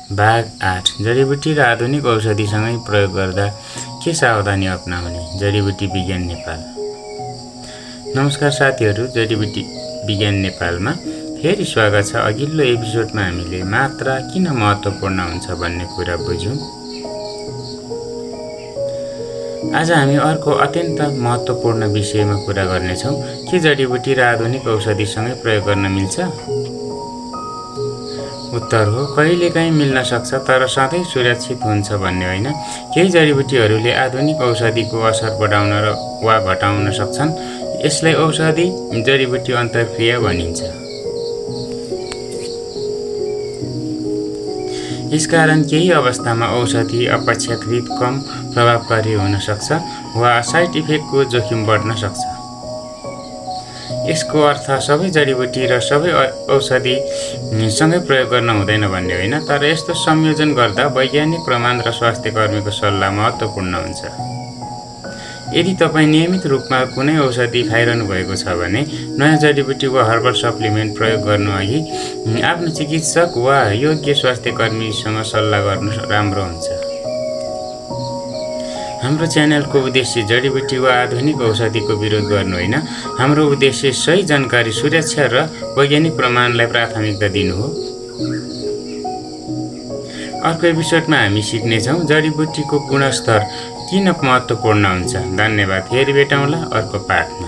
भाग 8 जडीबुटी र आधुनिक औषधिसँगै प्रयोग गर्दा के सावधानी अपनाउने। जडीबुटी विज्ञान नेपाल। नमस्कार साथीहरू, जडीबुटी विज्ञान नेपालमा फेरि स्वागत छ। अघिल्लो एपिसोडमा हामीले मात्रा किन महत्त्वपूर्ण हुन्छ भन्ने कुरा बुझ्यौँ। आज हामी अर्को अत्यन्त महत्त्वपूर्ण विषयमा कुरा गर्नेछौँ। के जडीबुटी र आधुनिक औषधिसँगै प्रयोग गर्न मिल्छ? उत्तर हो, कहिलेकाहीँ मिल्न सक्छ, तर सधैँ सुरक्षित हुन्छ भन्ने होइन। केही जडीबुटीहरूले आधुनिक औषधिको असर बढाउन वा घटाउन सक्छन्। यसलाई औषधि जडीबुटी अन्तर्क्रिया भनिन्छ। यसकारण केही अवस्थामा औषधि अपेक्षाकृत कम प्रभावकारी हुन सक्छ वा साइड इफेक्टको जोखिम बढ्न सक्छ। यसको अर्थ सबै जडीबुटी र सबै औषधि सँगै प्रयोग गर्न हुँदैन भन्ने होइन, तर यस्तो संयोजन गर्दा वैज्ञानिक प्रमाण र स्वास्थ्य कर्मीको सल्लाह महत्त्वपूर्ण हुन्छ। यदि तपाईँ नियमित रूपमा कुनै औषधि खाइरहनु भएको छ भने नयाँ जडीबुटी वा हर्बल सप्लिमेन्ट प्रयोग गर्नुअघि आफ्नो चिकित्सक वा योग्य स्वास्थ्य कर्मीसँग सल्लाह गर्नु राम्रो हुन्छ। हाम्रो च्यानलको उद्देश्य जडीबुटी वा आधुनिक औषधिको विरोध गर्नु होइन। हाम्रो उद्देश्य सही जानकारी, सुरक्षा र वैज्ञानिक प्रमाणलाई प्राथमिकता दिनु हो। अर्को एपिसोडमा हामी सिक्नेछौँ जडीबुटीको गुणस्तर किन महत्त्वपूर्ण हुन्छ। धन्यवाद। फेरि भेटौँला अर्को पाठमा।